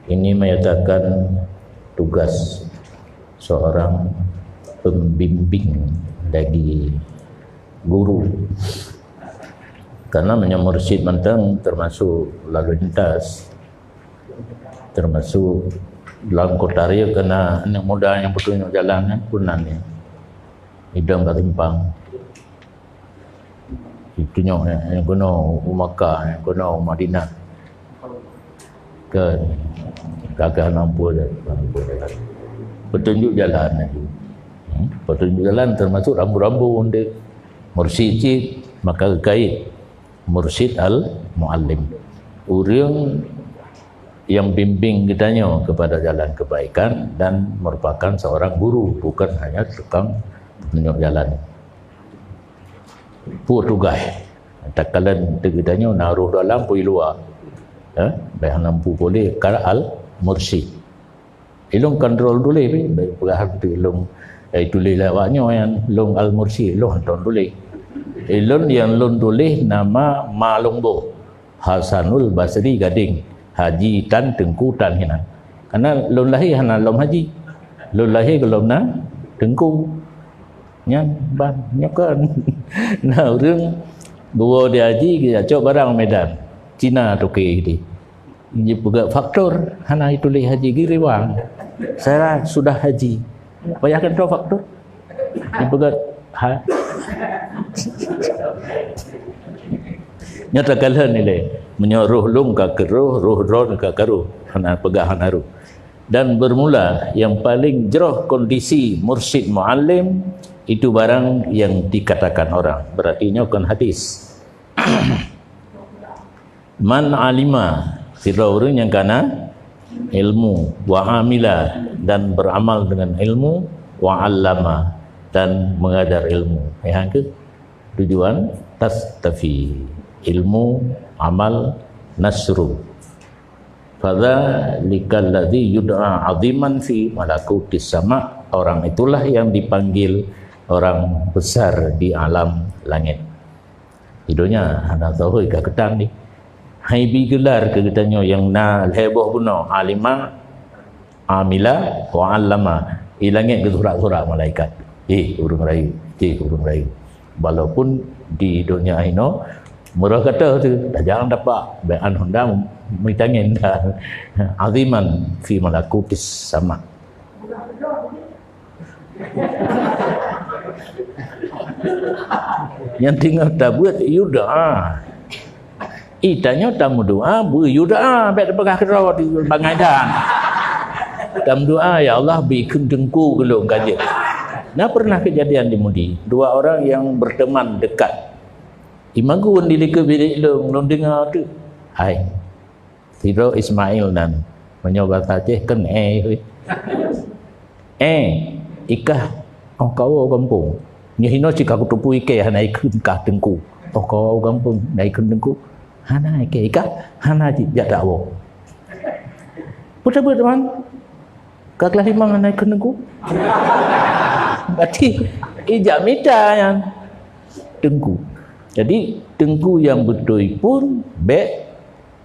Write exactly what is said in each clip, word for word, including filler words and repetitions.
Ini menyatakan tugas seorang pembimbing dari guru. Karena meunyoe mursyid mantong termasuk lalu lintas, termasuk dalam kota raya, karena anak muda yang petunjuk jalan kan pun nan ya. Idong kat simpang. Itu nyoe, eh, yang kena u Makkah, yang kena u Madinah. Kan gagah lampu dia. Petunjuk jalan lagi. Hmm? Petunjuk jalan termasuk rambu-rambu untuk mursyid cit, maka kait mursyid al-muallim. Ureueng yang bimbing geutanyoe kepada jalan kebaikan dan merupakan seorang guru, bukan hanya tukang petunjuk jalan. Peue tugaih? Takalon teuh geutanyoe na roh dalam peue luwa. Eh, bèk hana mampu boleh kal al mursyid. Ilôn kan droe tuléh pih, bèk peugah teuh ilôn, eh, tuléh lé awak nyoe nyan, lôn al mursyid, lôn hana tuléh. Ilôn nyang lôn tuléh nama ma lôn boh. Hasanul Basri Gadeng, Haji Tan Teungku Tan hinan. Karena lôn lahé hana lom haji. Lôn lahé gohlom na teungku. Nyan ban nyoe kan. Na ureueng geuwoe di haji, geujak cok barang Medan. Cina toke di. Jipeugah faktur, hana jituléh haji, geuriwang. Saya sudah haji. Payah kan droe faktur? Jipeugah ha. Nyoe takalon ilée, meunyoe roh lôn ka keu roh, roh droe ka keu roh, hana peugah hana roh. Dan bermula yang paling jroh kondisi mursyid muallim itu barang yang dikatakan orang. Berarti nyoe kon hadis. Man alima, sidroe ureueng nyang kana ilmu, wa amila, dan beramal dengan ilmu, wa allama, dan mengajar ilmu. Ya ke? Tujuan tastafi, ilmu, amal, nasru. Fadzalikal ladzi yud'a aziman fi malakutis sama. Orang itulah yang dipanggil orang besar di alam langit. Di donya hana sahoe ka keutan ni. Hai bi gelar keu geutanyoe nyang na lhée boh bunoe, alima, amila, wa allama. Di langét geusurak-surak malaikat. Eh, ureuëng rayeuk, eh, ureuëng rayeuk. Walaupun di donya inoe meurah gata tu, dah jarang dapat, baik an honda meutangen dah. Aziman fi malakutis sama. Nyang teungoh tabeuet yud'a. Itanyoe tameudoa beu yud'a, bék tapeugah keudroe di bangai dan. Tameudoa, "Ya Allah, bri kheun teungku keu lôn ka jeuet." Nah, pernah kejadian di Mudi, dua orang yang berteman dekat. Imagun di likot bilék lôn, lôn deungoe teuk. Hai. Sidroe Ismail nan, meunyoe basa Aceh kan eh. Eh, ikah oh kawoe gampông. Nyoe hinoe cit ka kuteupeu ikée hana ikheun kah teungku. Oh kawoe gampông, na ikheun teungku. Hana ikée ikah, hana cit jak dakwoe. Peue teuma? Ka kelas lima hana ikheun teungku. Berarti ijak mita nyan teungku. Jadi teungku yang beutôi pun bék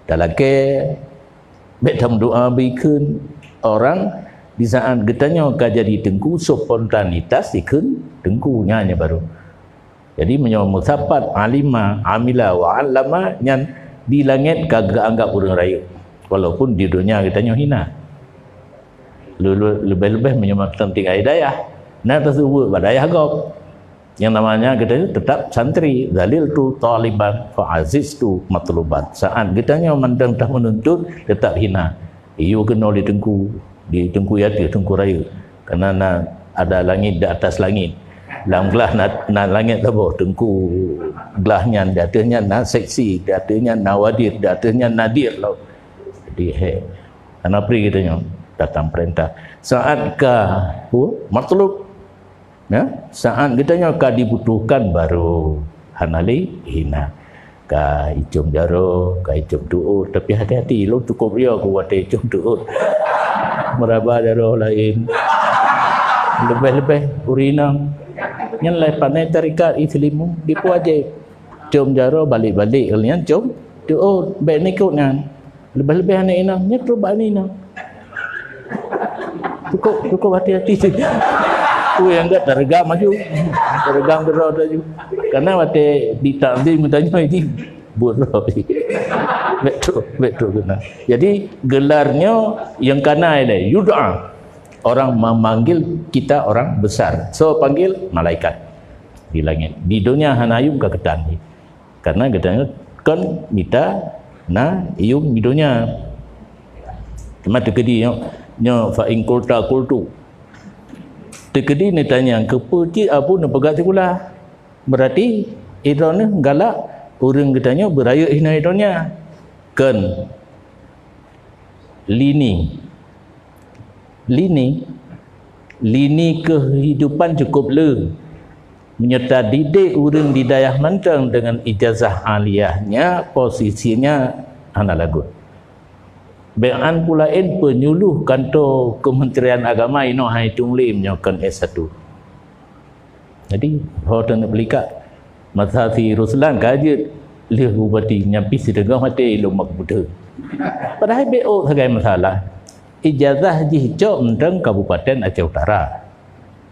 talakée, bék tameudoa bri kheun. Orang di saat geutanyoe ka jadi teungku, spontanitas ikheun teungku nyan nyang baru. Jadi meunyoe meusapat alima, amila wa allama nyan di langét ka geuanggap ureuëng rayeuk. Walaupun di donya geutanyoe hina. Leubeh-leubeh meunyoe mantong tinggai dayah, na teuseubut bak dayah gob. Yang namanya kita itu tetap santri, zaliltu taliban fa aziztu matluban. Saat geutanyoe mandang dah menuntut, tetap hina. Iyo keunoe di teungku, di teungku yati, teungku rayeuk. Karena na ada langit di atas langit. Lam glah na, na langit saboh, teungku glah nyan, di ateueh nyan na seksi, di ateueh nyan na wadir, di ateueh nyan nadir lom. Jadi, he, hana pri geutanyoe datang perintah. Saat ka, hu, matlub, ya, saat geutanyoe ka dibutuhkan baru hana lé hina. Ka icom jaroe, ka icom tuot, tapi hati-hati lôn cukup riya ku watée icom tuot. Meuraba jaroe laén. Leubeh-leubeh ureuëng inong. Nyan lé pané tarekat i Seulimeum dipuajée. Com jaroe balek-balek nyan com tuot, bék nikot nyan. Leubeh-leubeh aneuk inong nyan trok bak aneuk inong. Cukup, cukup hati-hati. Tu nyang kat tareugam laju. Tareugam keudroe laju. Karena watèe ditakzim geutanyoe ini buet droe. Bèk trôk, bèk trôk keunan. Jadi gelar nyoe nyang kana ilèe, yud'a. Orang memanggil kita orang besar. Soe panggil? Malaikat di langit. Di donya hana yuem ka keutan jih. Karena geutanyoe kon mita na yuem di donya. Cuma teukeudi nyoe, nyoe fa in qulta qultu. Teukeudi neutanyong, "Keupeue cit Abu neupeugah sikula?" Berarti droeneuh galak ureueng geutanyoe beurayeuk hinoe donya. Kon. Lini. Lini. Lini keuhidupan cukup le. Meunyoe tadidik ureueng di dayah mantong deungon ijazah aliyah nyan, posisinya hana lagot. Bèk an peulaén peunyuluh kanto Kementerian Agama inoe hai tueng lé meunyoe kon S satu. Jadi, ho teuneuk peulikak. Masa si Ruslan ka jeuet lheueh bupati, nyan pih sideungoe maté lom mak budeue. Padahai B O sagai masalah. Ijazah jih cok mantong Kabupaten Aceh Utara.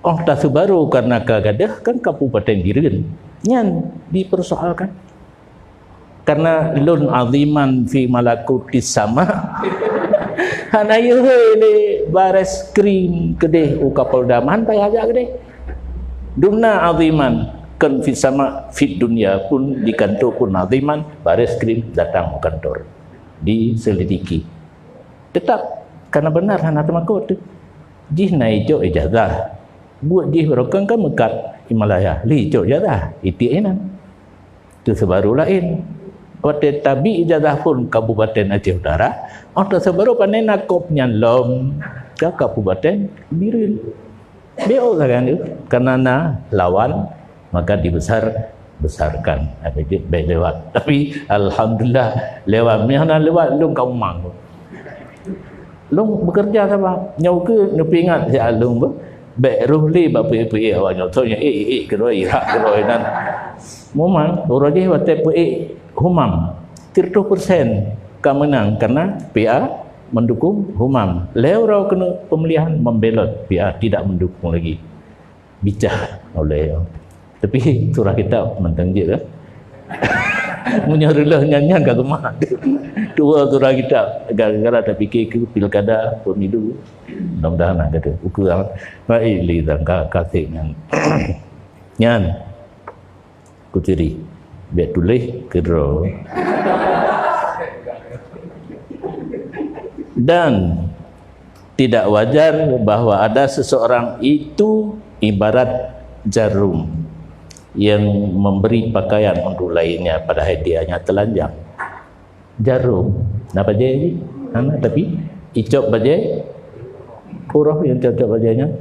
Oh, taseubaru karena ka gadôh kan Kabupaten Bireuen. Nyan dipersoalkan. Karena lôn aziman fi malakutis sama. Hana yeuhôi lé Bareskrim keudeh u Kapolda, man payah jak keudeh. Dumna aziman, kon fi sama, fid dunya pun di kantor pun aziman, Bareskrim datang u kantor. Diselidiki. Tetap, karena benar hana teumakot tu. Jih na icok ijazah. Buet jih barokon kan meukat Himalaya. Li icok ijazah, itiek inan. Teuseubaru laén. Watèe tabi ijazah phon Kabupaten Aceh Utara, oh teuseubaru pané na kop nyan lom ka Kabupaten Bireuen. B O sagai tu, karena na lawan, maka dibesar-besarkan. Ada je bèk lewat. Tapi alhamdulillah lewat. Meunyoe hana lewat lôn ka umang. Lôn bekerja saban. Nyoe keuh neupeuingat siat lôn beuh. Bèk roh lé bak peuék-peuék awak nyoe. Soe nyoe ék-ék keudroe, irak keudroe nan. Memang uroe jih watèe peuék Humam, seratus persen ka meunang karena P A mendukung Humam. Lhèe uroe keuneuk pemilihan membelot, P A tidak mendukung lagi. Bicah oleh. Tapi surah kitab mantong jeuet kan? Meunyoe reuloh nyan-nyan ka keumah. Dua surah kitab gara-gara tapike keu pilkada pemilu. Mudah-mudahan lah kata. Ukeue amat. Baik, li dan ka-, kasih nyan. Nyan. Kutiri. Bèk tuléh keudroe. Dan tidak wajar bahwa ada seseorang itu ibarat jarum yang memberi pakaian untuk lainnya, padahal dianya telanjang. Jarum, na bajèe jih? Hana, tapi icok bajèe, uroe nyang cok-cok bajèe nyan.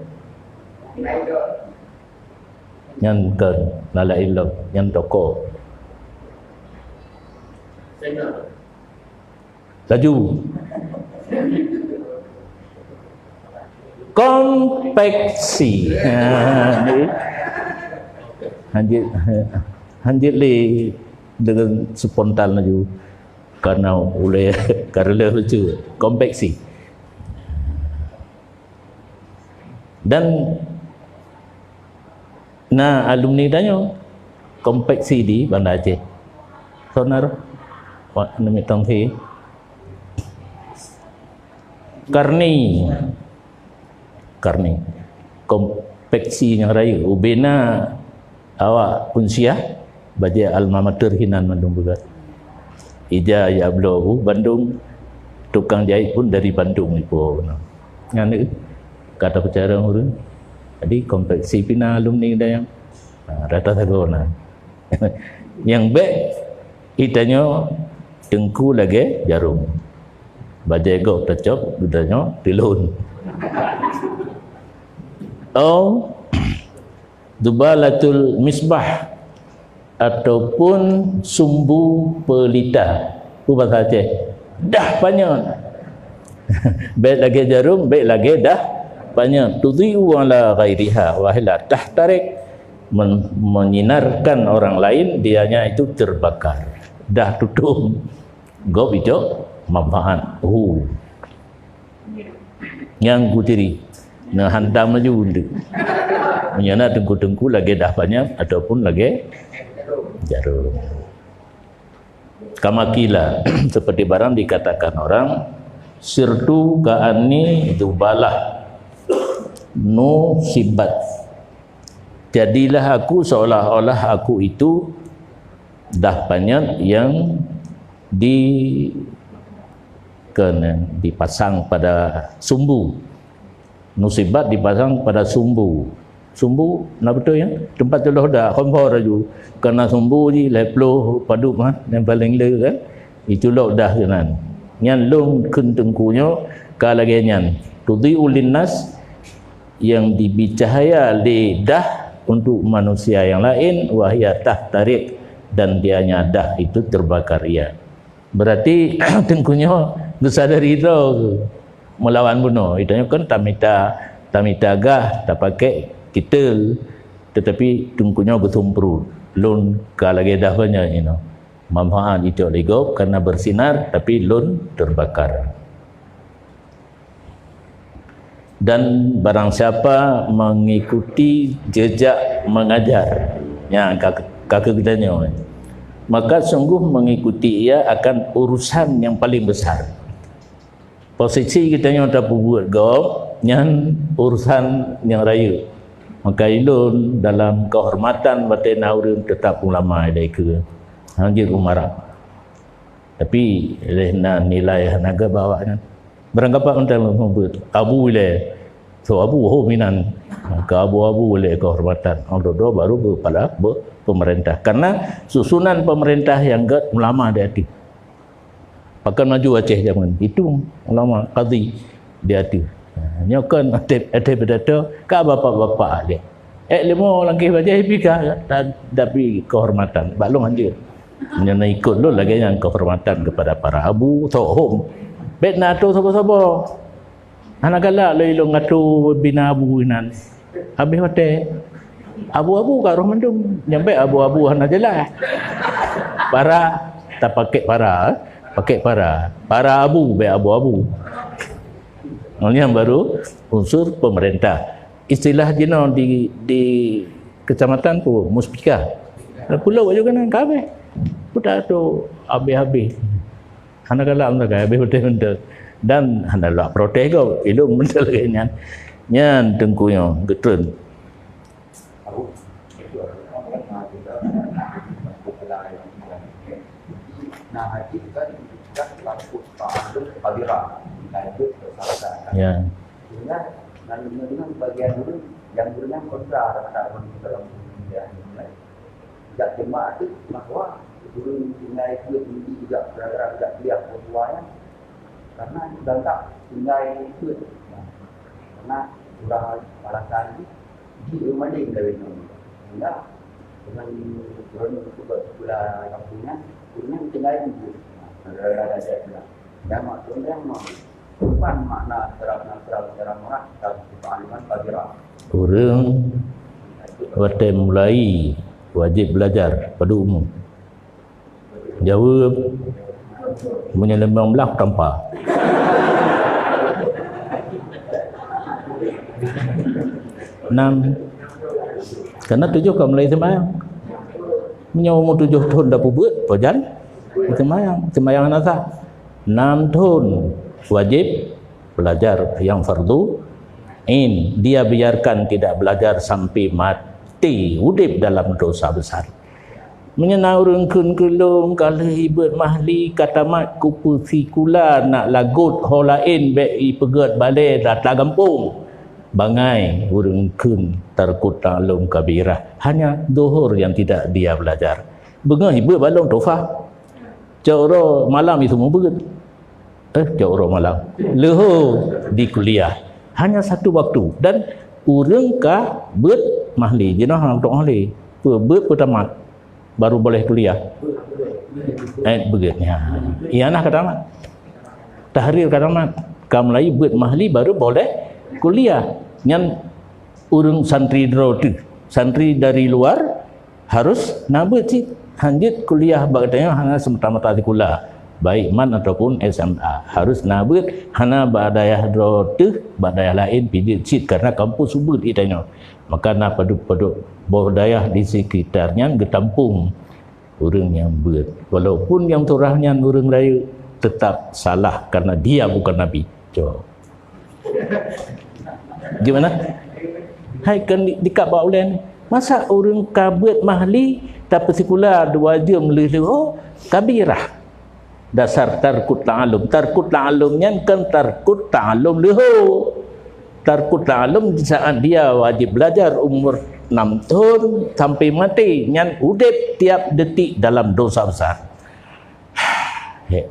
Nyan kon lalai lom, nyan toko. Laju. Konveksi. Ha, ni. Hanjeuet, hanjeuet lé deungon spontan laju. Karena ulèe karena lucu. Konveksi. Dan na alumni tanyoe konveksi di Banda Aceh. Sonar, wak neumik tongsi. Karni. Karni. Konveksi nyang rayeuk. Ubena awak Unsiah, bajèe alma mater hinan mandum beugöt. Ija ya bloe u Bandung, tukang jahit pun dari Bandung ipo. Nyan deh, kata peucara ureueng. Jadi konveksi pih na alumni dayang. Ha, rata sagoe na. Nyang bèk, itanyoe teungku lagèe jarum. Bajèe gob tacok, geutanyoe tilon. Oh, Zubalatul misbah ataupun sumbu pelita. Peue basa Aceh? Dah panyöt. Bèk lagèe jarum, bèk lagèe dah panyöt. Tudhi'u ala ghairiha wa hiya tahtarik, men-, menyinarkan orang lain, dianya itu terbakar. Dah tutup. Gob icok manfaat. Hu. Nyang kutiri. Neuhantam laju untuk. Meunyoe na teungku-teungku lagèe dah panyöt ataupun lagèe jarum. Kama qila, seperti barang dikatakan orang, sirtu ka'anni dzubalah nusibat. Jadilah aku seolah-olah aku itu dah panyöt yang di, kena dipasang pada sumbu. Nusibat dipasang pada sumbu. Sumbu, na beutôi, ya? Teumpat culoh dah, kompor laju. Kena sumbu ji, lhèe ploh padub, ha, nyang paleng le, kan? Iculoh dah keunan. Nyan lôn kheun teungku nyoe ka lagèe nyan. Tudhi'u linnas, yang diberi cahaya lé dah untuk manusia yang lain, wahya tahtariq, dan dianya dah itu terbakar ia. Berarti teungku nyoe geusadari droe meulawan bunoe. Geutanyoe kan tamita, tamita gah, tapakèk kitel, tetapi teungku nyoe geusumprut. Lôn ka lagèe dah banyak inoe. Manfaat icok lé gob karena bersinar, tapi lôn terbakar. Dan barang siapa mengikuti jejak mengajar, nyan ka, ka keu geutanyoe, maka sungguh mengikuti ia akan urusan yang paling besar. Posisi geutanyoe tapeubuet gob, nyan urusan nyang rayeuk. Maka ilôn dalam kehormatan watèe na ureueng tetap ulama ilèe keu, hanjeuet umarat. Tapi lé na nilai hana geuba awaknyan. Barangkapat mantong lôn seumeubeuet, abu ilèe, so abu ho minan, keu abu-abu ilèe kehormatan. Ôh, dudoe baru kepala be-, pemerintah. Karena susunan pemerintah nyang gèt ulama di ateueh. Pakon maju Aceh jameun, itu ulama, kadhi di ateueh. Nyoe kan ateueh, ateueh pidato ka bapak-bapak lé. Eh, limo langkah bajèe pih ka, ta-, tapi kehormatan bak lôn hanjeuet. Nyan ikut lôn lagèe nyan kehormatan kepada para abu, sok hom. Bèk na atô saboh-saboh. Hana galak lôn ilôn ngatô bina abu inan. Habéh watèe. Abu-abu ka roh mandum. Nyang bèk abu-abu hana jeulaih. Para, tapakèk para, eh. Pakèk para. Para abu, bèk abu-abu. Nyan baru unsur pemerintah. Istilah jinoe di, di kecamatan tu, muspika. Pulo aju keunan ka habéh. Peue ta atô habéh-habéh. Hana galak meusagai, habéh beutôi mantong. Dan hana lak protes gob, ilôn mantong lagèe nyan. Nyan teungku nyoe, geutreun. Nah, itu kan sudah takut Pak Agung Kabira. Nah, itu tersangka. Ya. Sehingga nanti dengan bagian dulu yang dulunya kontra terhadap orang dalam dunia ini. Jak tembak tu bahwa guru tinggai itu tinggi juga gara-gara tidak kuliah orang tuanya. Karena sudah tak tinggai itu. Karena kurang alasan di rumah dia dari. Sehingga dengan turun ke sekolah kampungnya, turunnya tinggal di situ. Nah, gara-gara ada dia bilang, "Yang mak turun, yang mak." Bukan makna terang-terang secara murak dan kealiman bagi ram. Ureueng watèe mulai wajéb belajar padum umu. Jaweueb, meunyoe limong blaih tampa. Nam. Karena tujoh ka mulai seumayang. Meunyoe umu tujoh thon dah peubuet, pajan seumayang, seumayang hana sah. Nam thon wajéb belajar nyang fardu ain. Dia biarkan tidak belajar sampai mati, udép dalam dosa besar. Meunyoe na ureueng kheun keu lôn ka lheueh ibeuet mahli ka tamat kupeusikula nak lagot ho laén bèk ipeugèt balè rata gampông. Bangai ureueng kheun tarkot ta'lum kabirah, hanya zuhur yang tidak dia belajar. Beungoh ibeuet bak lôn tuhfah. Cok uroe malam itu meubeut. Eh, cok uroe malam. Leuho di kuliah. Hanya satu waktu. Dan ureueng ka beuet mahli. Jinoe hana beuet mahli. Peu-, beuet peutamat. Baru boleh kuliah. Eh, beugét. Ya. Iya nah ka tamat. Tahrir ka tamat. Ka mulai beuet mahli baru boleh kuliah. Nyan ureueng santri droe teuh. Santri dari luar harus na beuet cit. Hanjeuet kuliah bak geutanyoe hana semata-mata sikula. Baik MAN ataupun SMA. Harus na beuet, hana bak dayah droe teuh, bak dayah laén pih jeuet cit, karena kampus ubit di tanyoe. Maka na padub-padub boh dayah di sekitar nyan geutampong ureuëng nyang beuet. Walaupun nyang turah nyan ureuëng rayeuk, tetap salah karena dia bukan nabi. Cok. Gimana? Hai kan di, di kat bak ulèe ni. Masa ureuëng ka beuet mahli, tapi sikula dua jeuem leuh-leuh, oh, kabirah. Dasar tarkut ta'alum. Tarkut ta'alum nyan kan tarkut ta'alum leuho. Tarkut ta'alum di saat dia wajib belajar umur enam tahun sampai mati, nyan udeb tiap detik dalam dosa besar. Hek.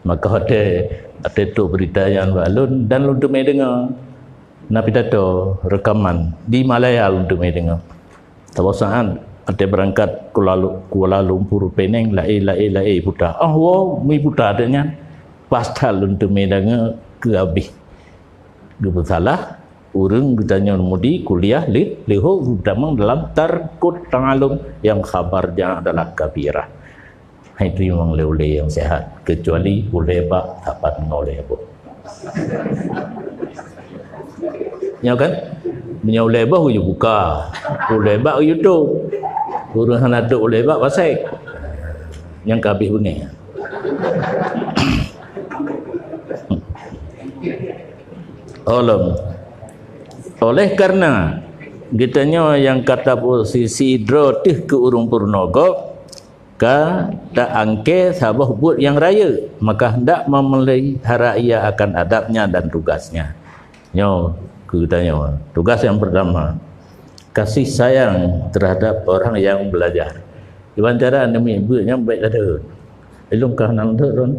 Maka watèe, watèe trok beurita nyan bak lôn dan lôn teumé deungoe. Na pidato reukaman di Malaya lôn teumé deungoe. Saboh saát watèe beurangkat Kuala Lu-, Kuala Lumpur, Penang, laé, laé, laé puta. Ah, wow, mi puta teuk nyan. Pas that lôn teumé deungoe keu abéh. Geupeusalah, ureuëng geutanyoe mudi kuliah lé-, leuho geutamong dalam tarkut ta'alum nyang khabar nyan adalah kabirah. Hai teurimong lé ulèe nyang sihat, keucuali ulèe bak sapat ngon ulèe boh. Nyoe kan? Meunyoe ulèe boh geuyue buka, ulèe bak geuyue tôp. Ureuëng hana tôp ulèe bak, basek. Nyang ka abéh beungéh. Olom. Oleh karena geutanyoe nyang ka taposisi droe teuh keu ureuëng peurunoe gob, ka ta-angkée saboh buet nyang rayeuk, maka hendak memelihara ia akan adabnya dan tugasnya. Nyoe keu geutanyoe, tugas nyang pertama, kasih sayang terhadap orang yang belajar. Kiban cara aneuk miet beuet nyan bèk tadeun. Ilôn ka hana lôn deun.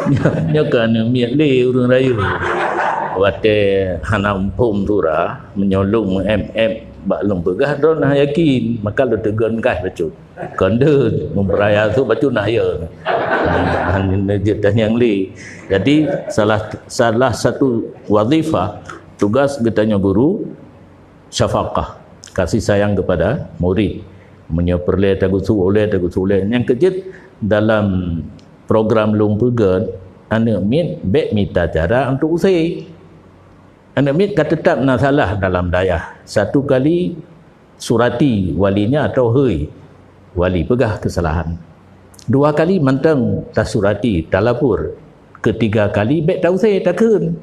Nyoe, nyoe ka aneuk miet lé ureuëng rayeuk. Watèe hana muphom sura, meunyoe lôn meu-M M bak lôn peugah, droe na yakin, maka lôn teugon gaih bacut. Kon deuh, meubeuraya su bacut na ya. Hana jeuet tanyong lé. Jadi salah, salah satu wazifah, tugas geutanyoe guru, syafaqah, kasih sayang kepada murid. Meunyoe peureulèe tageusu ulèe, tageusu ulèe. Nyang keujeuet dalam program lôn peugöt, aneuk miet bèk mita cara untuk use. Aneuk miet ka teutap na salah dalam dayah. Satu kali surati walinya atau hei, wali peugah keusalahan. Dua kali mantong tasurati, talapor. Keutiga kali bèk tausé, takheun.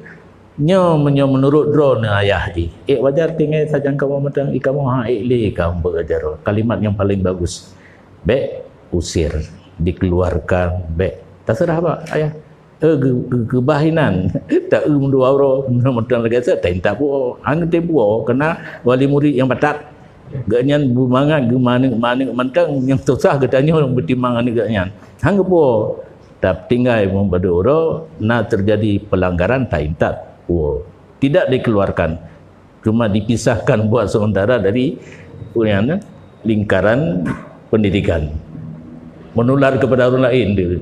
Nyoe meunyoe meunurot droeneuh ayah jih, ék wajar tinggai sajan kamoe mantong, i kamoe han ék lé kamoe beuet jaroe. Kalimat nyang paleng bagus, bèk usir, dikeluarkan, bèk. Taseurah bak ayah. Eh, geu-, geu-, geubah inan. Ta-eu meudua uroe, mantong lagèe sat, taintat puwoe. Han geutem puwoe, keureuna wali murit nyang batat. Gobnyan beumangat geumaneuk-maneuk mantong, nyang susah geutanyoe nyang beutimang aneuk gobnyan. Han geupuwoe, tapi tinggai meupadub uroe, na teujadi peulanggaran, taintat puwoe. Tidak dikeluarkan. Cuma dipisahkan buat sementara dari, apa nyan, lingkaran pendidikan. Menular kepada orang lain dia.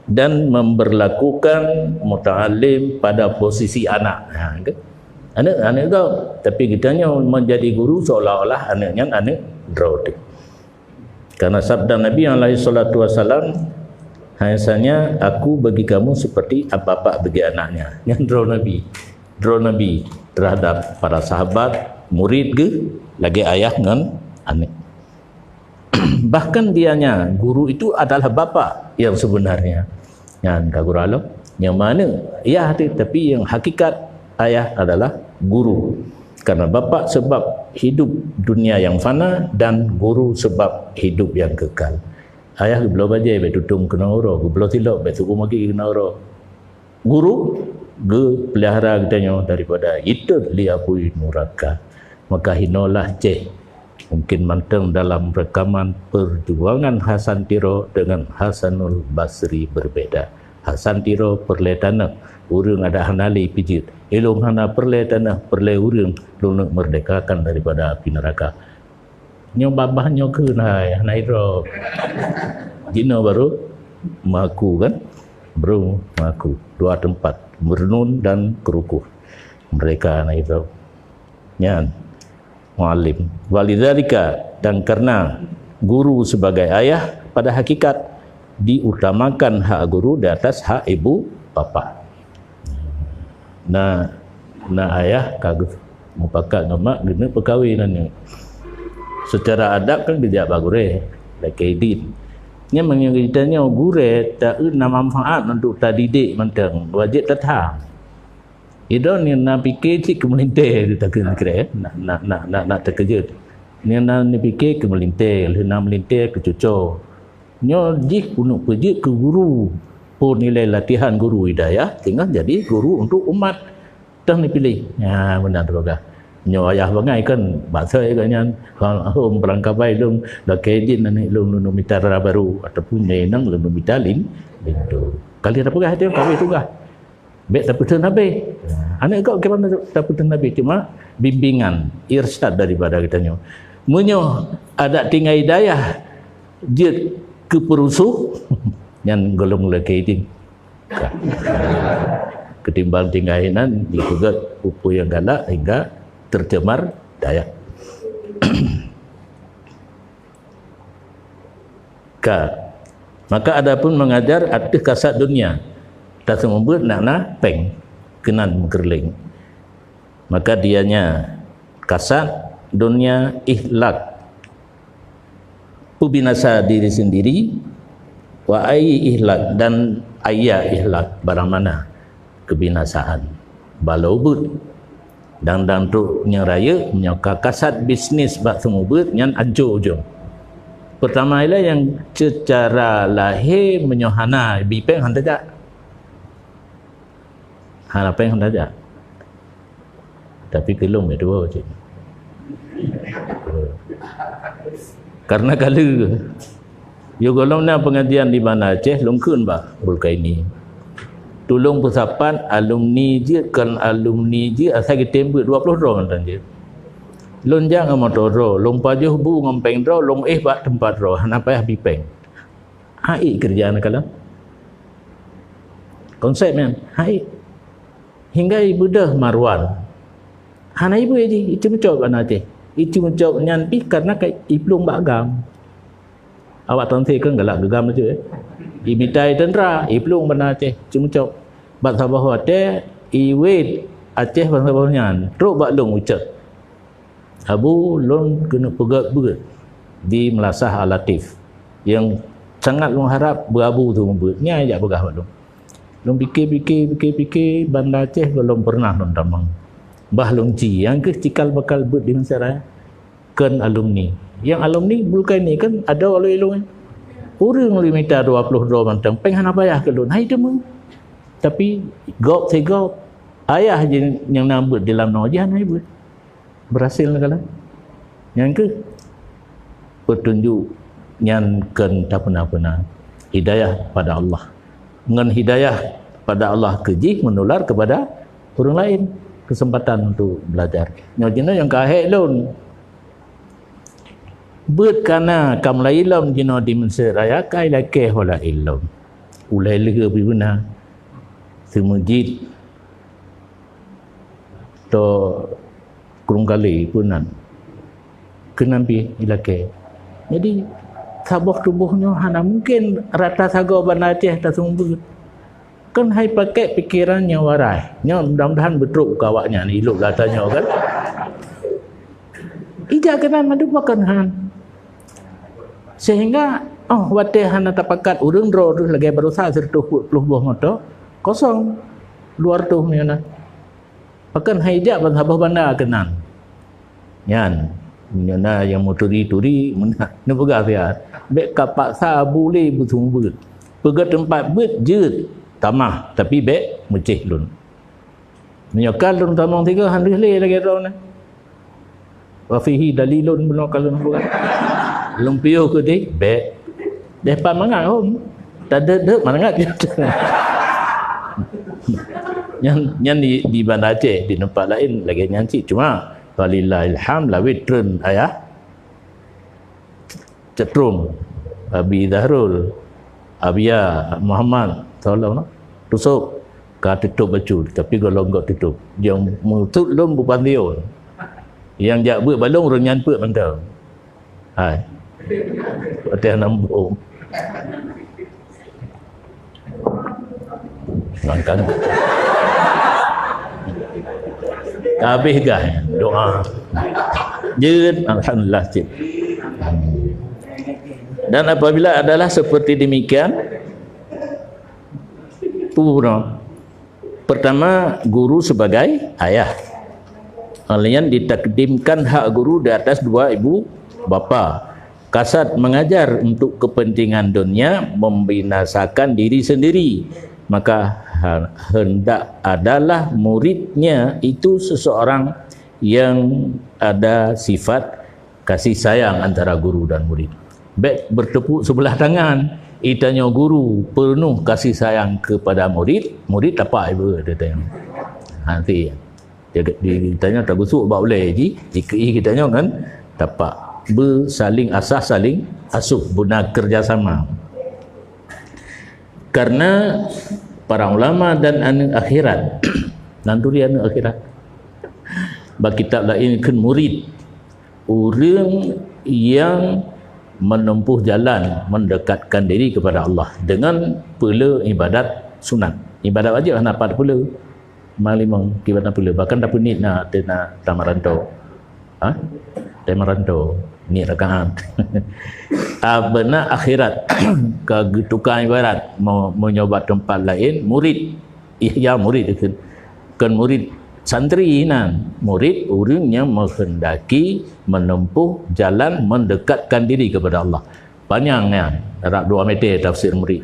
Dan memberlakukan muta'allim pada posisi anak. Ha, kan? Aneuk, aneuk kau. Tapi geutanyoe menjadi guru seolah-olah aneuk nyan aneuk droe teuh. Karena sabda Nabi alaihi salatu wasalam, "Hanya aku bagi kamu seperti bapak bagi anaknya." Nyan droe Nabi. Droe Nabi terhadap para sahabat, murid geuh, lagèe ayah ngon aneuk. Bahkan dianya, guru itu adalah bapak yang sebenarnya. Nyan ka guralom. Nyang mana? Yah tu, tapi yang hakikat ayah adalah guru. Karena bapak sebab hidup dunia yang fana dan guru sebab hidup yang kekal. Ayah geubloe bajèe bèk tutong keunoe uroe, geubloe silop bèk tukum gaki keunoe uroe. Guru geupeulihara geutanyoe daripada itot li apui nuraka. Maka hinoe lah ceh. Mungkin mantong dalam reukaman perjuangan Hasan Tiro dengan Hasanul Basri berbeda. Hasan Tiro peureulèe tanoh, ureueng adak hana lé pijeuet. Ilôn hana peureulèe tanoh, peureulèe ureueng, lôn neuk meurdekakan daripada api neuraka. Nyoe babah nyoe kheun hai, hana idrop. Jinoe baru mengaku kan? Baru mengaku. Dua tempat, meureunon dan keurukoh. mereka na itu. Nyan, muallim. Walidzalika, dan karena guru sebagai ayah, pada hakikat diutamakan hak guru di atas hak ibu bapa. Na, na ayah ka geu-, mupakat ngon mak, geuneuk peukawen aneuk. Secara adab kan geujak bak gurée, lakée idin. Nyan meunyoe geutanyoe gurée, taeu na manfaat untuk tadidik mantong, wajéb tatham. Idong ni na pike cit keu meulintée, takheun kira, nak, nak, nak, nak, nak teukeujot. Ni na ni pike keu meulintée, lheueh na meulintée keu cuco. Nyoe jih keuneuk peujeuet keu guru. Peue nilai latihan guru hidayah, teungoh jadi guru untuk umat. Teuh neupiléh. Ya, meunan teupeugah. Nyoe ayah bangai kan, bak soe geuh nyan, hom beurangkabai lôn, lakée idin aneuk lôn, lôn mita dara barô, ataupun lé inong lôn mita lin-, linto. Ka lheueh tapeugah teuh, ka habéh tugaih. Bék tapeutheun habéh. Aneuk gob kiban tapeutheun habéh, cuma bimbingan, irsyad daripada geutanyoe. Meunyoe adak tinggai dayah jeuet keu peurusoh, nyan gohlom lakée idin. Ketimbang tinggai nan jipeugét peue-peue nyang galak hingga tercemar dayah. Ka. Maka adapun mengajar ateueh kasat dunia, taseumeubeuet nak na péng keunan meukeureuléng. Maka dianya kasat dunia ihlak, peubinasa diri sendiri, wa ai ihlak, dan aya ihlak, barang mana kebinasaan. Balo beuet. Dang-dang trok nyang rayeuk, meunyoe ka kasat bisnis bak seumeubeuet, nyan ancô ujong. Peutama ilée nyang seucara lahé meunyoe hana bipéng hana tajak. Hana péng hana tajak. Tapi keu lôn meutuwoe cit. Karena ka lheueh. Yôh gohlom na pengajian di Banda Aceh, lôn kheun bak Bulkaini. Tulông peusapat alumni jeuet, kon alumni jeuet, asai geutem beuet dua ploh droe mantong jeuet. Lôn jak ngon moto droe, lôn pajoh bu ngon péng droe, lôn éh bak teumpat droe, hana payah bipéng. Hai keureuja na kalon. Konsep nyan, hai. Hingga ibeudôh Marwan. Hana ibeue jih, iteumeujok Banda Aceh. Iteumeujok nyan pih karena ka iplueng bak gam. Awak tonsé kan galak geugam laju, eh. Imita teuntara, iplueng Banda Aceh, iteumeujok. Bak saboh watée, iwét Aceh bak saboh nyan, trok bak lôn ucok. Abu, lôn keuneuk peugét beuet di Meulasah Al-Latif, nyang sangat lôn harab beu Abu tu beuet. Nyan jak peugah bak lôn. Lôn pike-pike, pike-pike, Banda Aceh gohlom pernah lôn tamong. Bah lôn ci, nyang keuh cikal bakal beuet di Mesir Raya. Kon alumni. Nyang alumni Bulkaini kan adoe lôn ilôn. Ureuëng lôn mita dua ploh droe mantong, péng hana payah keu lôn. Hai teuma. Tapi gob sigob, ayah jih nyang na beuet di lam noe jih hana beuet. Berhasil na kalon. Nyang keuh petunjuk nyan kon tapeuna-peuna. Hidayah pada Allah. Ngon hidayah pada Allah keu jih menular kepada ureuëng laén. Kesempatan untuk belajar. Nyoe jinoe nyang ka hék lôn. Beuet kana ka mulai ilom jinoe di Mesir Raya ka ilakée hola ilom. Ulée leuheueh pih beuna. Seumeujid to Krueng Kale pun nan. Keunan pih ilakée. Jadi saboh tuboh nyoe hana mungken rata sagoe Banda Aceh taseumeubeuet. Kan hai pakék pikeran nyang warai. Nyoe mudah-mudahan beutrok keu awaknyan ilok gata nyoe kan. Ija keunan mandum pakon han. Sehingga oh watée hana tapakat ureuëng droe lagée barosa sireutôh peuet ploh boh moto kosong dua reutôh meunyoe na. Pakon hai jak ban saboh banda keunan. Nyan, meunyoe na nyang meuturi-turi, meunan neupeugah siat, bék kapaksa bulée beuseumeubeuet. Peugét teumpat beuet jeuet tamah, tapi bék meucéh lôn. Meunyoe ka lôn tamong tiga, han lheueh lé lagée droeneuh. Wa fihi dalilun bunoe ka lôn peugah. Lôn piôh keudeh, bék. Deh pat mangat hom. Tadeuek-deuek mangat. Nyan, nyan di, di Banda Aceh, di teumpat laén lagée nyan cit. Cuma, walillahil hamd, lawét treun ayah. Cetrum, Abi Zahrul, Abia Muhammad, tolong, Tusuk. Ka tutup bacut, tapi golom gok tutup. Nyang meutot lôn bupan lion. Nyang jak beuet balong ureuëng nyan peuet mantong. Hai. Watée nambung. Mangkang. Habis gah doa. Jeuet, alhamdulillah, cit. Dan apabila adalah seperti demikian, pura. Pertama, guru sebagai ayah. Kalian ditakdimkan hak guru di atas dua ibu bapa. Kasat mengajar untuk kepentingan dunia, membinasakan diri sendiri. Maka ha-, hendak adalah muridnya itu seseorang yang ada sifat kasih sayang antara guru dan murid. Bék bertepuk sebelah tangan. Itanyoe guru penuh kasih sayang kepada murid, murid tapak ibu dia tanya. Nanti dia, dia tanya tak gusuk bak ulai ji, dikei kita nyoe kan tapak. Bersaling asah, saling asuh, guna kerjasama. Karena para ulama dan aneuk akhirat. Nan turi aneuk akhirat. Bak kitab lain kheun murid. Ureuëng yang menempuh jalan mendekatkan diri kepada Allah dengan peula ibadat sunat. Ibadat wajib hana pat peula. Malimong kiban peula. Bahkan tapeuniet na teuh na tamarantau. Ha? Tamarantau. Niet rakaat. Ah, beuna akhirat ka geutuka ibarat. Mau, mau nyoba tempat lain, murid. Ihya murid itu. Kan murid santri nan. Murid ureuëng yang menghendaki menempuh jalan mendekatkan diri kepada Allah. Panjang nyan, rab dua meter tafsir murid.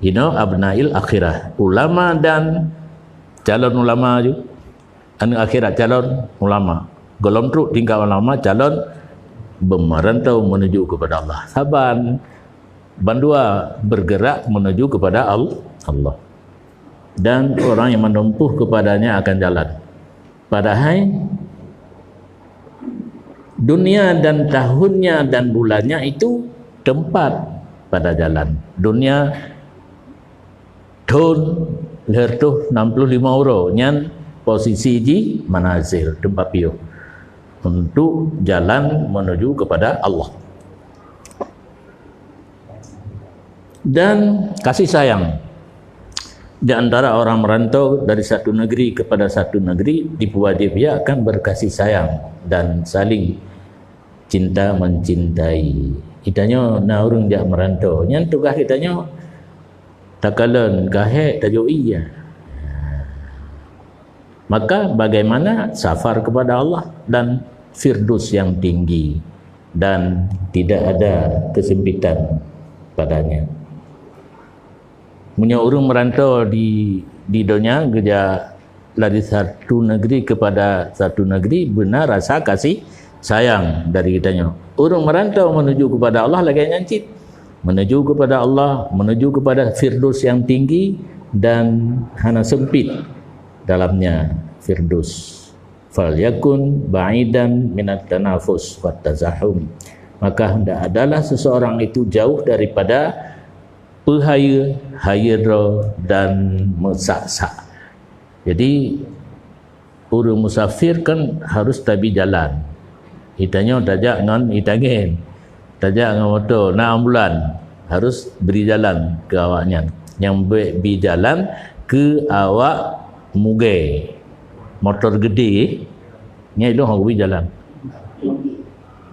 Inoe abnail akhirah. Ulama dan calon ulama ju. Aneuk akhirat calon ulama. Golom trok tingkat ulama calon bemerantau menuju kepada Allah. Saban bandua bergerak menuju kepada Al-, Allah. Dan orang yang menempuh kepadanya akan jalan. Padahai dunia dan tahunnya dan bulannya itu tempat pada jalan. Dunia thon lheueh reutôh nam ploh limong uroe nyan posisi jih manazil, tempat piôh untuk jalan menuju kepada Allah. Dan kasih sayang di antara orang merantau dari satu negeri kepada satu negeri diperwajib ia akan berkasih sayang dan saling cinta mencintai. Itanyoe na ureuëng jak merantau, nyan tugaih itanyoe takalon gahek tajok iya. Maka bagaimana safar kepada Allah dan Firdaus yang tinggi dan tidak ada kesempitan padanya. Meunyoe ureuëng merantau di, di donya geujak dari satu negeri kepada satu negeri, beuna rasa kasih sayang dari geutanyoe. Ureuëng merantau menuju kepada Allah lagée nyan cit. Menuju kepada Allah, menuju kepada Firdaus yang tinggi dan hana sempit dalamnya Firdaus. Falyakun ba'idan minat tanafus wat tazahum. Maka hendak adalah seseorang itu jauh daripada peuhayeue, hayeue droe dan meusak-sak. Jadi, ureuëng musafir kan harus tabi jalan. Itanyoe tajak ngon itangén, tajak ngon moto, na ambulan, harus bri jalan keu awaknyan. Nyang bri jalan keu awak mugée. Motor geudeh, nyan ilong hana bri jalan.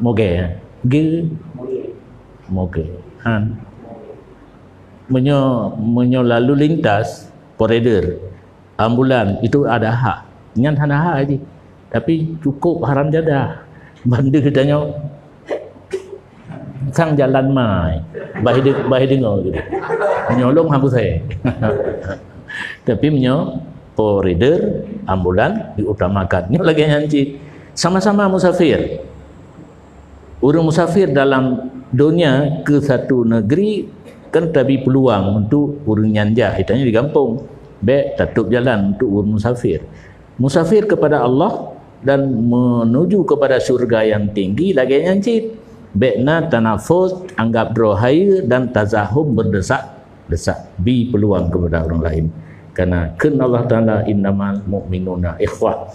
Mugée, eh? Ge-, mugée. Han. Meunyoe, meunyoe lalu lintas, koridor, ambulan, itu ada hak. Nyan hana hak jih. Tapi cukup haram jadah. Bandum geutanyoe sang jalan mai. Bah de-, bah deungoe gitu. Nyolong hapus saya. Tapi meunyoe koridor, ambulan diutamakan. Nyoe lagée nyan cit. Sama-sama musafir. Ureuëng musafir dalam donya ke satu negeri kan tabi peluang untuk ureuëng nyan jah, itanyoe di gampông. Bék tatup jalan untuk ureuëng musafir. Musafir kepada Allah dan menuju kepada syurga yang tinggi lagée nyan cit. Bék na tanafus, anggap droe hayeue dan tazahum berdesak-desak. Bi peluang kepada orang lain. Karena kheun Allah Taala, "Innamal mu'minuna ikhwah."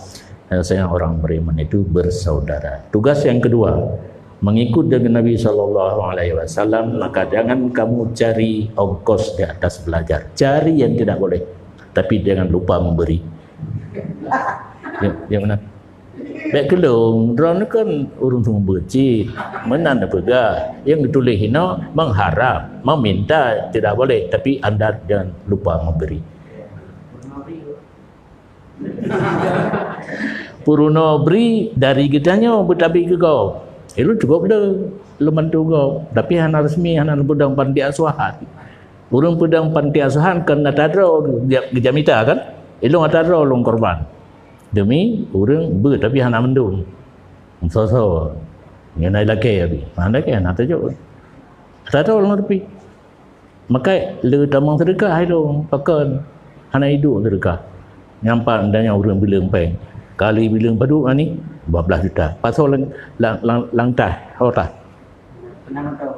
Hanya saja orang beriman itu bersaudara. Tugas yang kedua, mengikut dengan Nabi sallallahu alaihi wasallam, maka jangan kamu cari ongkos di atas belajar. Cari yang tidak boleh, tapi jangan lupa memberi. Ya, yang mana? Bèk keu lôn, droeneuh kan ureueng seumeubeuet cit. Meunan neupeugah, nyang geutuléh inoe mengharap, meminta tidak boleh, tapi anda jangan lupa memberi. Peurunoe bri dari geutanyoe beutabi keu gob. Ilôn cukup le lôn bantu gob, tapi hana resmi, hana lôn peudong panti asuhan. Ureueng peudong panti asuhan kan ata droe geuja-, geujamita kan? Ilôn ata droe lôn korban. Demi ureueng beuet tapi hana mandum. Soe-soe. Nyan ai lakèe abi. Hana lakèe, hana tajok. Ata droe lôn tapi. Makai le tamong seudeukah ilôn, pakon hana iduek seudeukah. Nyang pat dan nyang ureueng bileueng péng. Kali bileueng padub ani, dua belas juta. Pasoe lam, lam, lam, lam tah, ho tah.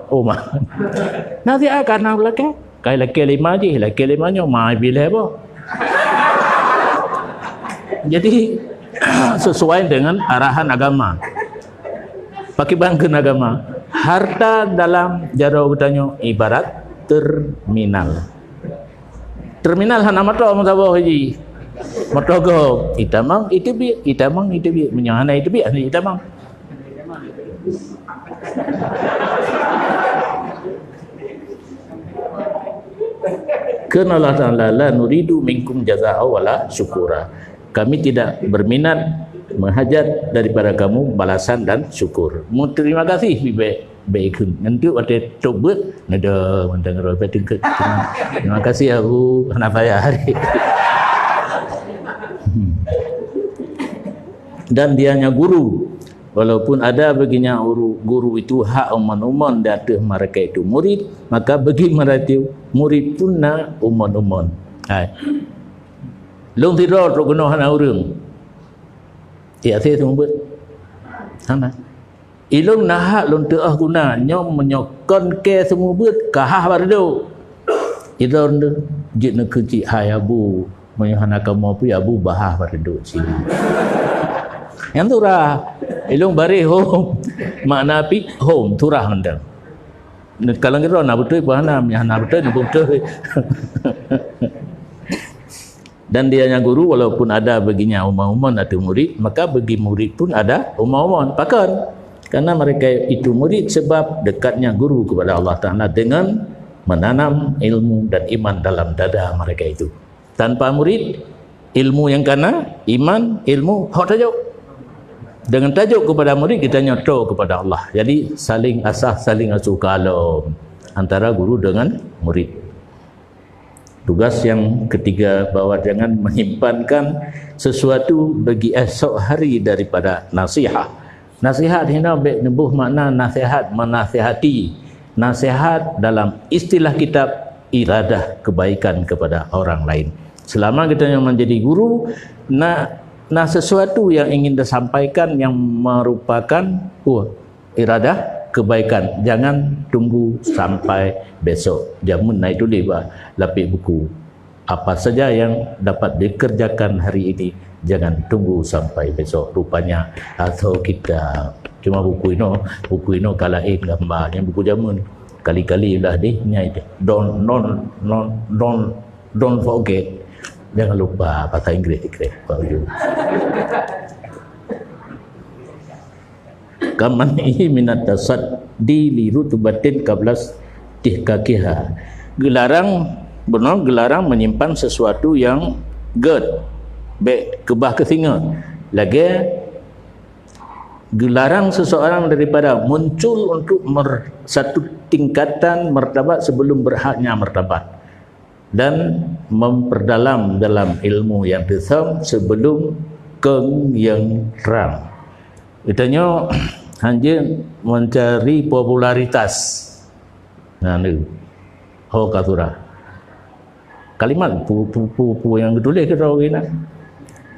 Oh, ma. Nasihat ka na lakèe. Kai lakèe lima jih, lakèe lima nyoe, ma bilèe boh. Jadi, sesuai dengan arahan agama. Pakriban kheun agama. Harta dalam jaroe geutanyoe ibarat terminal. Terminal hana moto meusaboh jih. Moto gob, itamong, iteubiet, itamong, iteubiet. Meunyoe hana iteubiet, hana itamong. Kheun Allah Taala, "La nuridu minkum jazaa wala syukura." Kami tidak berminat, menghajat daripada kamu balasan dan syukur. Meuterima kasih bèk, bèk ikheun. Nyan teuk watèe tôb beuet, nada mantong roh bèk teungkot. Terima kasih, Abu, hana payah. Dan dianya guru, walaupun ada baginya uru-, guru itu hak umon-umon di ateueh mereka itu murid, maka bagi mereka itu murid pun na umon-umon. Hai. Lôn sidroe trok keunoe hana ureueng. Di até seumeubeuet. Hana. Ilôn na hak lôn teu'oh guna nyoe meunyoe kon kèe seumeubeuet ka hah bak reudôk. Ilôn jeuet neukheun cit, "Hai Abu, meunyoe hana kamoe pih Abu bah hah bak reudôk cit." Nyan surah. Ilôn bareh hom. Makna pih hom, surah mantong. Kalau ngira na beutôi pih hana, meunyoe hana beutôi, na beutôi. Dan dianya guru, walaupun ada baginya umon-umon ateueh murid, maka bagi murid pun ada umon-umon. Pakon? Karena mereka itu murid sebab dekatnya guru kepada Allah Taala dengan menanam ilmu dan iman dalam dada mereka itu. Tanpa murid, ilmu nyang kana, iman, ilmu, hok tajok. Dengan tajok kepada murid, geutanyoe toe kepada Allah. Jadi, saling asah, saling asuh kalon antara guru dengan murid. Tugas yang ketiga, bahwa jangan menyimpankan sesuatu bagi esok hari daripada nasihat. Nasihat hino bèk neuboh makna nasihat menasihati. Nasihat dalam istilah kitab, iradah kebaikan kepada orang lain. Selama kita yang menjadi guru, na, na sesuatu yang ingin disampaikan yang merupakan, oh, iradah kebaikan. Jangan tunggu sampai besok. Jameun na ituléh bak lapék buku. Apa saja yang dapat dikerjakan hari ini, jangan tunggu sampai besok. Rupanya, atau kita cuma buku ino, buku ino ka laén gamba. Nyan buku jameun. Kali-kali lah deh, nyai deh. Don't, don't, don't, don't, don't forget. Jangan lupa bahasa Inggris, Inggris. Kaman'ihi minat tasaddi li rutbatin qabla istihqaqiha. Geularang, bunoe geularang menyimpan sesuatu yang gèt, bèk keubah keu singoh. Lagèe geularang seseorang daripada muncul untuk mer-, satu tingkatan martabat sebelum berhaknya martabat. Dan memperdalam dalam ilmu nyang teusöm sebelum kön nyang trang. Geutanyoe hanjeuet mencari popularitas. Nah, ni. Ho ka surah. Kalimat pu-, pu-, pu-, pu nyang geutuléh keudroe geuh na.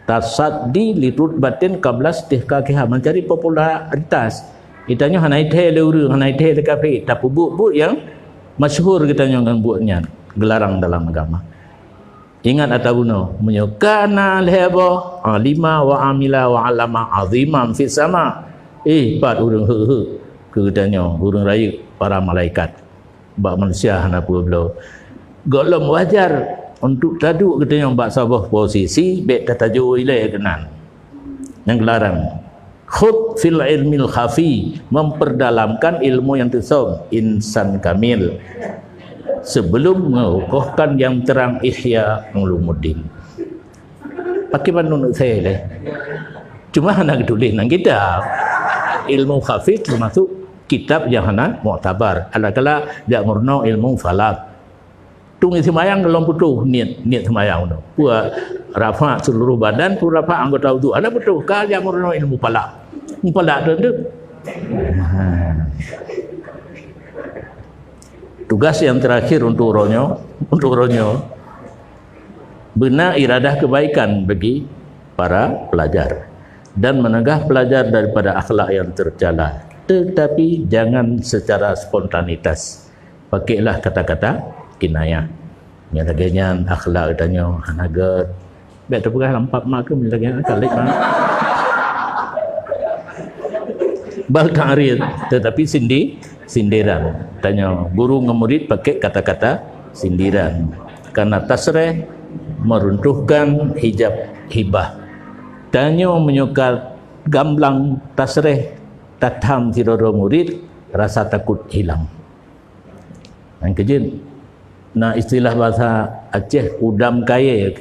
Tasaddi li rutbatin qabla istihqaqiha, mencari popularitas. Geutanyoe hana ithèe lé ureueng, hana ithèe lé kafé, tapeubuet buet nyang masyhur geutanyoe ngon buet nyan, geularang dalam agama. Ingat ata bunoe, meunyoe kana lhée boh, alima wa amila wa alama aziman fis sama. Eh, pat ureuëng heu-heu keu geutanyoe, ureuëng rayeuk, para malaikat. Bak manusia hana peue bloe. Gohlom wajar untuk taduek geutanyoe bak saboh posisi, bék tatajo ilée keunan. Nyang geularang, khud fil ilmil khafi, memperdalamkan ilmu yang teusöm, insan kamil, sebelum mengukuhkan yang terang, Ihya Ulumuddin. Pakai bandum nak saya leh. Cuma hana geutuléh nan kitab. Ilmu khafi termasuk kitab yang hana muktabar. Adakala jak meurunoe ilmu falak. Tung seumayang lom putôh niet, niet seumayang tu. Pue rafa seluruh badan, pue rafa anggota wudu. Hana putôh, ka jak meurunoe ilmu falak. Ilmu falak tu, tu. Tugas yang terakhir untuk uroe nyoe, untuk uroe nyoe, bina iradah kebaikan bagi para pelajar dan menegah pelajar daripada akhlak yang tercela, tetapi jangan secara spontanitas. Pakailah kata-kata kinayah. Nyang lagée nyan akhlak geutanyoe hana gét. Bék teupeugah lam pap mak keuh lagée nyan, kalek mak. Bal ta'rid, tetapi sindi-, sindiran. Tanyoe guru ngon murid pakai kata-kata sindiran. Karena tasreh meruntuhkan hijab hibah. Tanyoe meunyoe ka gamblang tasreh tatham sidroe-droe murid, rasa takot hilang. Nyang keujeuet, na istilah bahasa Aceh udam kayée.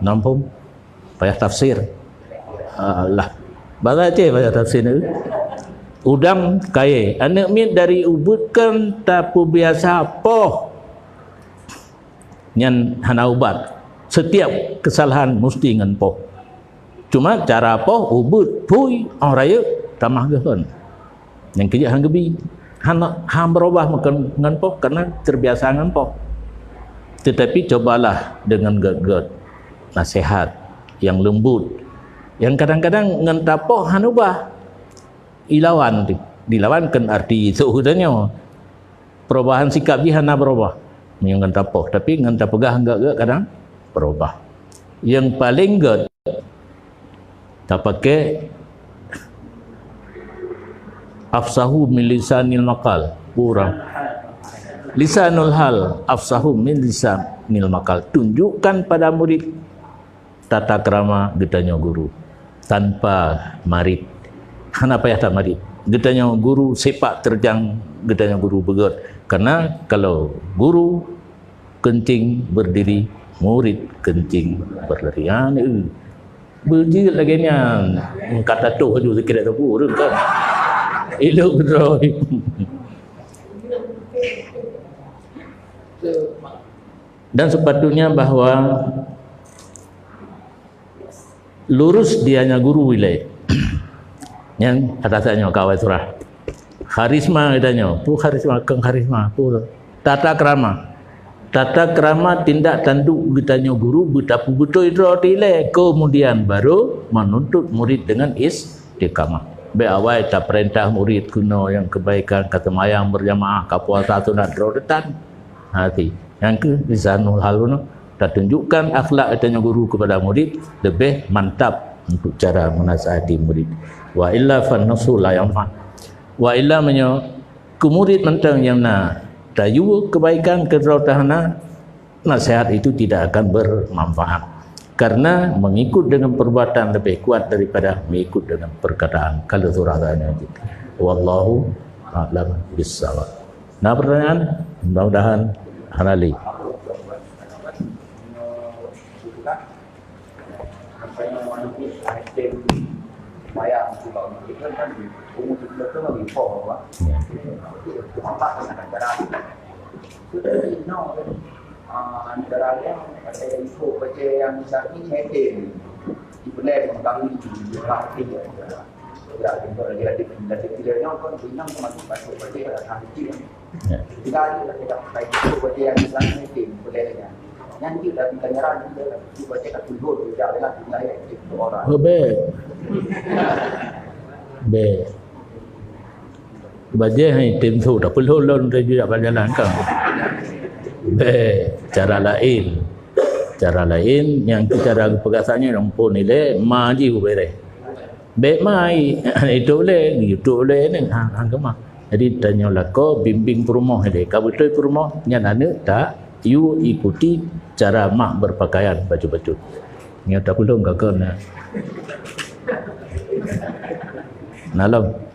Nampung payah tafsir. Alah. Bahasa Aceh payah tafsir ni. Udam kayée. Aneuk miet dari ubeuet kan tapeubiasa poh. Nyan hana ubat. Setiap kesalahan musti ngon poh. Cuma cara poh, ubeuet, phui, óh rayeuk, tamah geuh kon. Nyang keujeuet han geubi. Hana, han beurubah meukeun ngon poh, karena terbiasa ngon poh. Tetapi cobalah dengan gét-gét, nasihat yang lembut. Yang kadang-kadang ngon tapoh han ubah. Ilawan, dilawan kon arti soe tanyoe. Perubahan sikap jih hana beurubah. Meunyoe ngon tapoh, tapi ngon tapeugah gét-gét kadang beurubah. Yang paling gét, tapakai afsahu min lisanil maqal. Kurang. Lisanul hal afsahu min lisanil maqal. Tunjukkan pada murid tata krama geutanyoe guru tanpa marit. Hana payah tamarit. Geutanyoe guru sepak terjang geutanyoe guru beugét. Karena kalau guru kencing berdiri, murid kencing berlari. Ha, ni, eu. Beujeuet lagée nyan. Kata toh aju sikirek teupeu ureuëng kan. Ilok droe. Dan sepatutnya bahwa lurus dianya guru ilée. Nyang kata saya nyoe kawai surah. Karisma geutanyoe, pu karisma, keng karisma, pu tata krama. Tata krama tindak tanduk geutanyoe guru beutapeubeutôi droe ilée, kemudian baru menuntut murid dengan istiqamah. Bék awai tapeurintah murid keunoe nyang kebaikan, ka seumayang berjamaah, ka puasa sunat droe tan. Hati. Nyang keu lisanul hal nyoe, tatunjukkan akhlak geutanyoe guru kepada murid lebih mantap untuk cara menasihati murid. Wa illa fan nasu la yanfa. Wa illa meunyoe keu murid mantong nyang na tayue kebaikan keudroe tahana, nasihat itu tidak akan bermanfaat. Karena mengikut dengan perbuatan lebih kuat daripada mengikut dengan perkataan. Kalau surah tanya gitu. Wallahu a'lam bissawab. Na pertanyaan? Mudah-mudahan hana lé. Ya. Ya. Oh, bék. Bék. Bajée hai tim su dah peulhon lôn teuh jak bak jalan kan. Bék, cara laén. Cara laén nyang cara geupeugah saat nyoe, ampôn ilée, ma jih ubéréh. Bék mai, itu ulée, itu ulée ni, ha, ha, keumah. Jadi tanyoe lakoe bimbing peurumoh ilée. Ka beutôi peurumoh nyan aneuk ta yue ikuti cara mak berpakaian bacut-bacut. Nyoe tapulông ka keuh na. Nalom.